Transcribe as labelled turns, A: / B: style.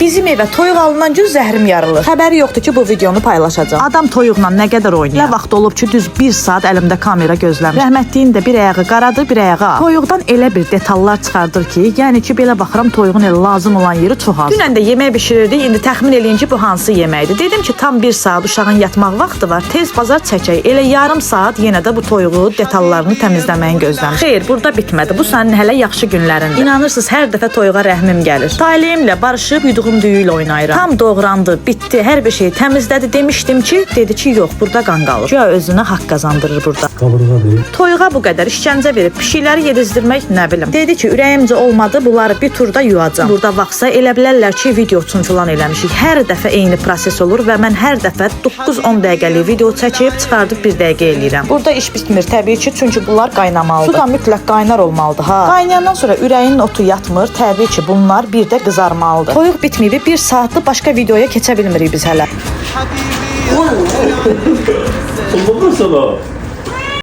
A: Bizim evə toyuq alınan gün zəhrim yarılır. Xəbəri yoxdur ki, bu videonu paylaşacağam. Adam toyuqla nə qədər oynayır. Nə vaxt olub ki, düz bir saat əlimdə kamera gözləmiş. Rəhmətliyin də bir ayağı qaradır, bir ayağı ağ. Toyuqdan elə bir detallar çıxardır ki, yəni ki, belə baxıram toyuğun elə lazım olan yeri çox az. Dünən də yemək bişirirdik, indi təxmin eləyin ki, bu hansı yeməkdir. Dedim ki, tam bir saat uşağın yatmaq vaxtı var. Tez bazar çəkək. Elə yarım saat yenə də bu toyuğu detallarını təmizləməyin gözləmiş. Xeyr, burada bitmədi. Bu sənin hələ yaxşı günlərindir. İnanırsınız, hər dəfə toyuğa rəhmim gəlir. Taleyimlə barışıb yuduğum düyü ilə oynayıram. Tam doğrandı, bitdi, hər bir şeyi təmizlədi demişdim ki, dedi ki, yox, burada qan qalır. Güya özünə haqq qazandırır burada.
B: Qabırğa deyil.
A: Toyuğa bu qədər işgəncə verib pişikləri yedizdirmək nə bilim. Dedi ki, ürəyimcə olmadı, bunları bir turda yuacam. Burada vaxtsa elə bilərlər ki, video üçün filan eləmişik. Hər dəfə eyni proses olur və mən hər dəfə 9-10 dəqiqəlik video çəkib çıxardıb 1 dəqiqə eləyirəm. Burada iş bitmir təbii ki, çünki bunlar qaynamalıdır. Su da mütləq qaynar olmalıdır ha. Qaynayandan sonra ürəyinin otu yatmır, təbii ki, bunlar bir də qızarmalıdır. Toyuq bitməyib, bir saatlıq başqa videoya keçə bilmirik biz hələ.
B: Olmaz sana.